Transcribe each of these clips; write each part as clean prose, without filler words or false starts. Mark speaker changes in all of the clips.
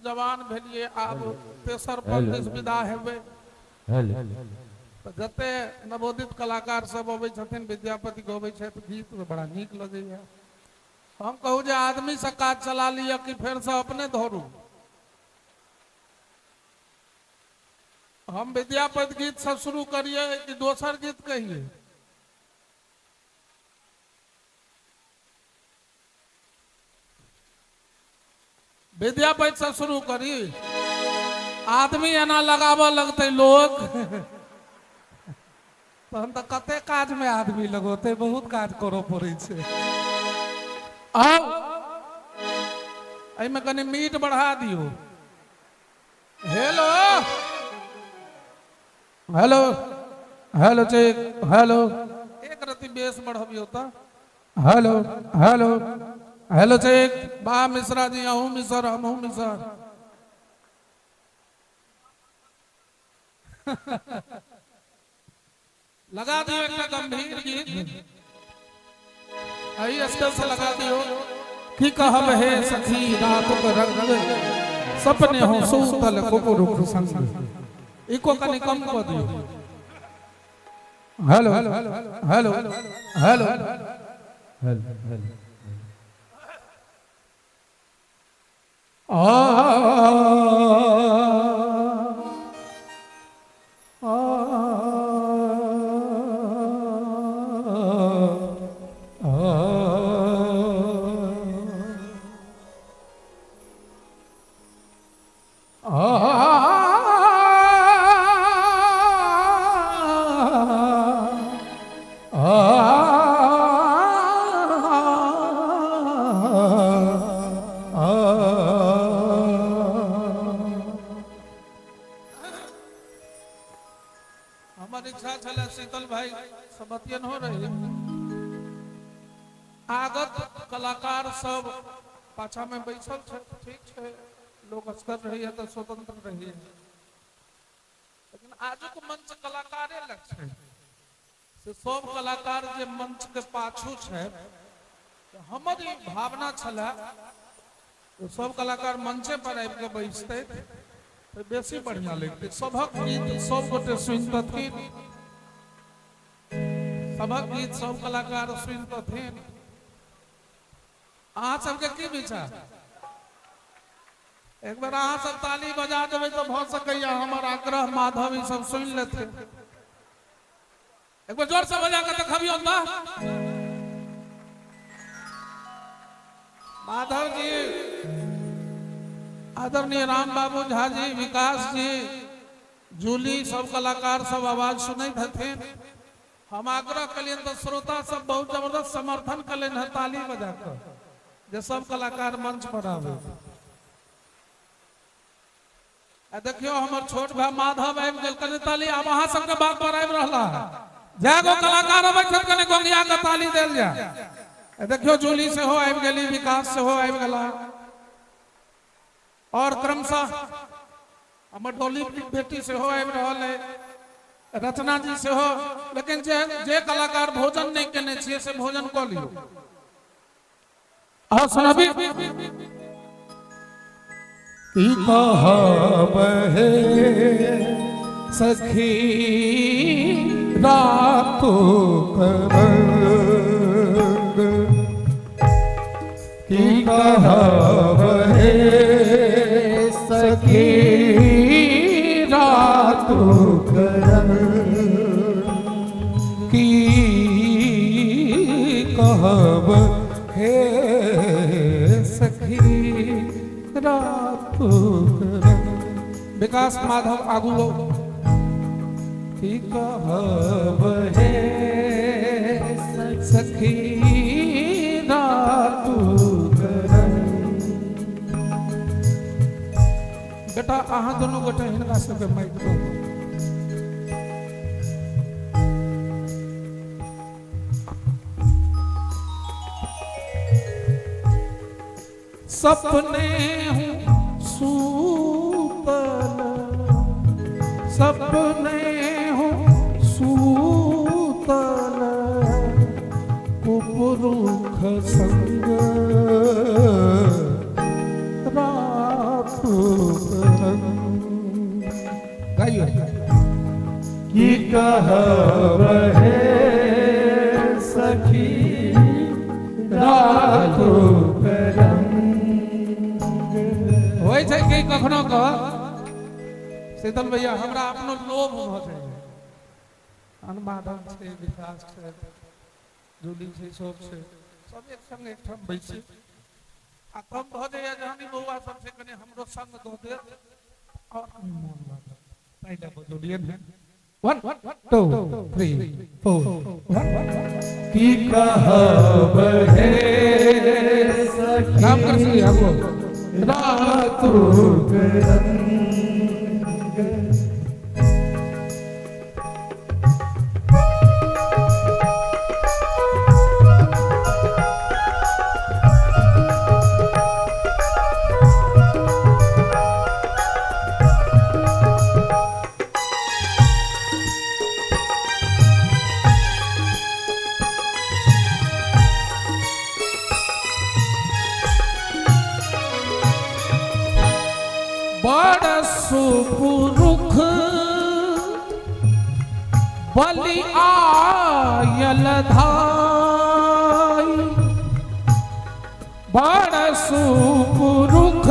Speaker 1: जवान भेलियै, आब तेसर पर दिस विदा हेबै। तऽ जते नवोदित कलाकार सब अबै छथिन, विद्यापति गबै छथि गीत, तऽ बड़ा नीक लगैया। हम कहू जे आदमी से काज चला लिअ कि फेरसँ अपने धरू? हम विद्यापति गीत सब शुरू करियै कि दोसर गीत कहियै? विद्यापति से शुरू करी? आदमी एना लगाबऽ लगतै लोक तहन तऽ कते काजमे आदमी लगौतै, बहुत काज करऽ पड़ै छै। आउ, एहिमे कनि मीट बढ़ा दियौ। Hello hello hello, check, hello, एक रति बेस बढ़बियौ तऽ। Hello hello hello, check. बा मिश्रा जी, अहूँ मिसर, हमहूँ मिसर। लगा दियौ एकटा गंभीर गीत, एहि स्केल से लगा दियौ। की कहब हे सखी रातुक रंग, सपने हो सूतल कुपुरुख संग। इको कनि कम कऽ दियौ। Hello hello hello hello. आ आ हमर इच्छा छलै, शीतल भाई सबतियन हो रही, आगत कलाकार सब पाछा में बैसल छै। ठीक छै, लोक असगर रहैया तऽ स्वतंत्र रहैया, लेकिन आजुक मंच कलाकारे लग छै, से सब कलाकार जे मंच के पाछू छै, हमर ई भावना छलै सब कलाकार मंचे पर आबि के बैसते तऽ बेसी बढ़िया लगतै। सभक गीत सब गोटे सुनितथिन, सभक गीत सब कलाकार सुनितथिन। अहाँ सबके की विचार? एक बेर अहाँ सब ताली बजा देबै तऽ भऽ सकैया हमर आग्रह माधव ई सब सुनि लेथिन। एक बेर जोर से बजा के देखबियौ तऽ। माधव जी, आदरणीय राम बाबू झा जी, विकास जी, जूली, सब कलाकार सब आवाज सुनैत हथिन। हम आग्रह कलियनि तऽ श्रोता सब बहुत जबरदस्त समर्थन कलनि हँ ताली बजा कऽ, जे सब कलाकार मंच पर आबै। आ देखियौ, हमर छोट भाय माधव आबि गेल। कनि ताली आब अहाँ सबके बात पर आबि रहला है। जै गो कलाकार अबै छथि, कनि गोंगिया के ताली देल जाय। आ देखियौ, जूली सेहो आबि गेली, विकास सेहो आबि गेला और क्रमशः हमर डोली बेटी सेहो आबि रहल है, रचना जी सेहो। लेकिन जे जे कलाकार भोजन नहि केने छियै से भोजन कऽ लियौ। आ सुनबी।
Speaker 2: की कहब हे सखी रातुक रंग, की कहब हे सखी रातुक रंग, की कहब हे सखी रातुक रंग।
Speaker 1: विकास, माधव, आगू लो।
Speaker 2: की कहब हे सखी रातुक रंग।
Speaker 1: बेटा, अहाँ दुनू गोटे हिनका सबके माइक दो।
Speaker 2: सपने हूँ सूतल, सपने हूँ सूतल कुपुरुख संग रातुक रंग।
Speaker 1: गाइयो।
Speaker 2: की कहब हे सखी रातुक रंग।
Speaker 1: होइ छै कि कखनो क शीतल भैया हमरा अपनो लोभ भऽ जाइए। अनुमाधव छै, विकास छै, जूली छै, सब छै, सब एक संग एकठाम बैसी आ तब भऽ जाइए जहन ई बौआ सब छै कनि हमरो संग दऽ देत और मोन लागत, ताहि लए बजौलियनि हेँ। 1 2 3 4 1।
Speaker 2: की कहब हे सखी
Speaker 1: राम कृष्ण हमको
Speaker 2: रातुक रंग।
Speaker 1: बड़ सुपुरुख बलि आयल धाई, बड़ सुपुरुख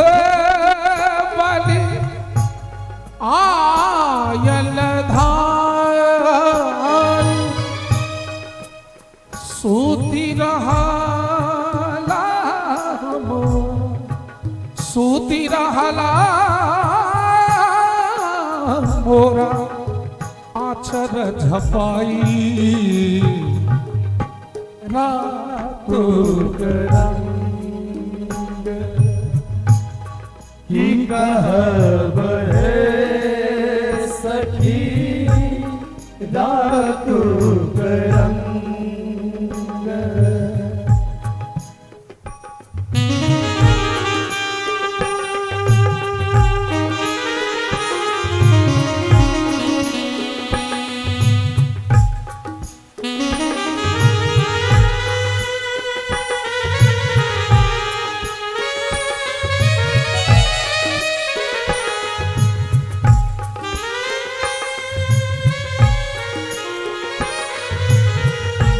Speaker 1: बलि आयल धाई, सूति रहला सूति रहला मोरा आचर झपाई।
Speaker 2: रातुक रंग। की कहब हे सखी रातुक रंग।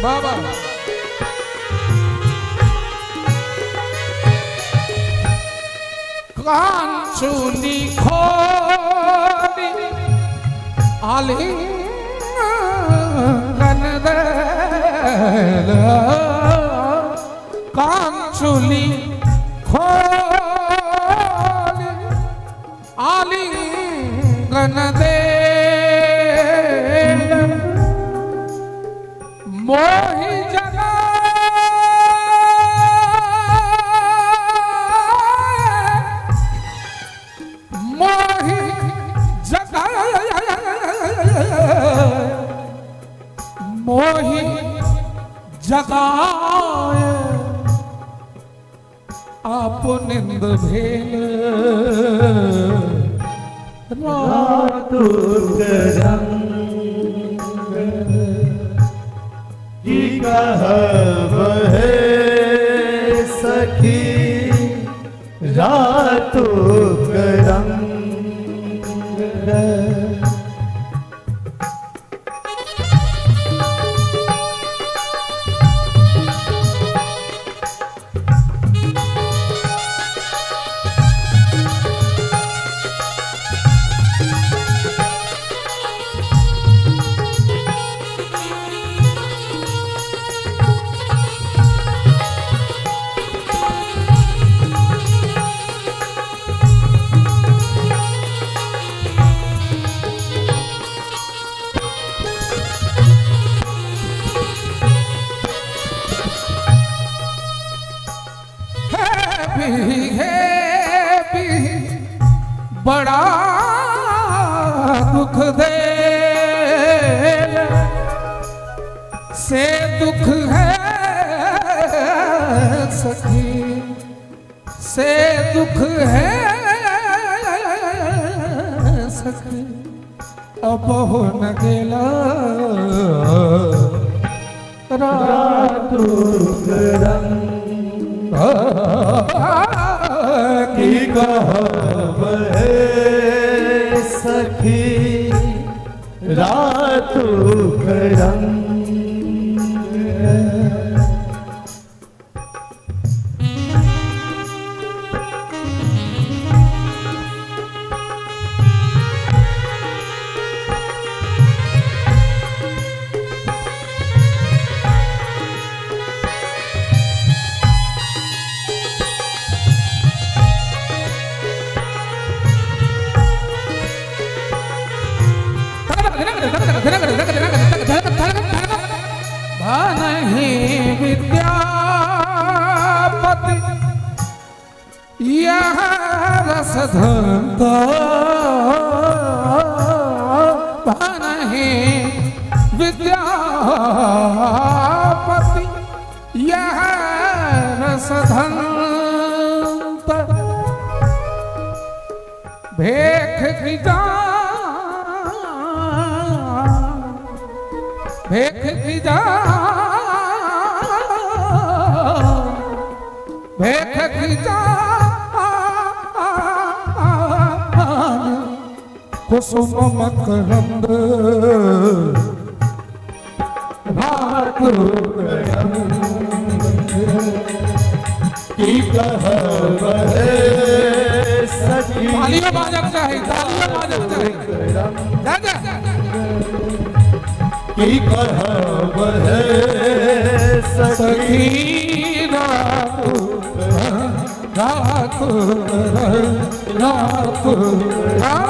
Speaker 1: बाबा कांचुली खोली आलिंगन देल, कांचुली खोली आलिंगन देल, मोहि जगा मोहि जगा मोहि जगाए आप निंद भेल।
Speaker 2: रातुक रंग। की कहब हे सखी रातुक रंग।
Speaker 1: है बड़ा दुख दे से दुख है सखी से दुख है सखी अब हो न गेला
Speaker 2: रातुक रंग की कहब है सखी रातुक रंग।
Speaker 1: नहीं विद्यापति यह रस धंत, नहीं विद्यापति यह रस धंत, भेख की जान, भेख की जान, भेख की जान, कुसुम मकरंद रात
Speaker 2: की कहब हे सखी,
Speaker 1: तालियों बाजक चाही, तालियों बाजक चाही। जा जा।
Speaker 2: की कहब हे सखी,
Speaker 1: सखी रात रात रात रात।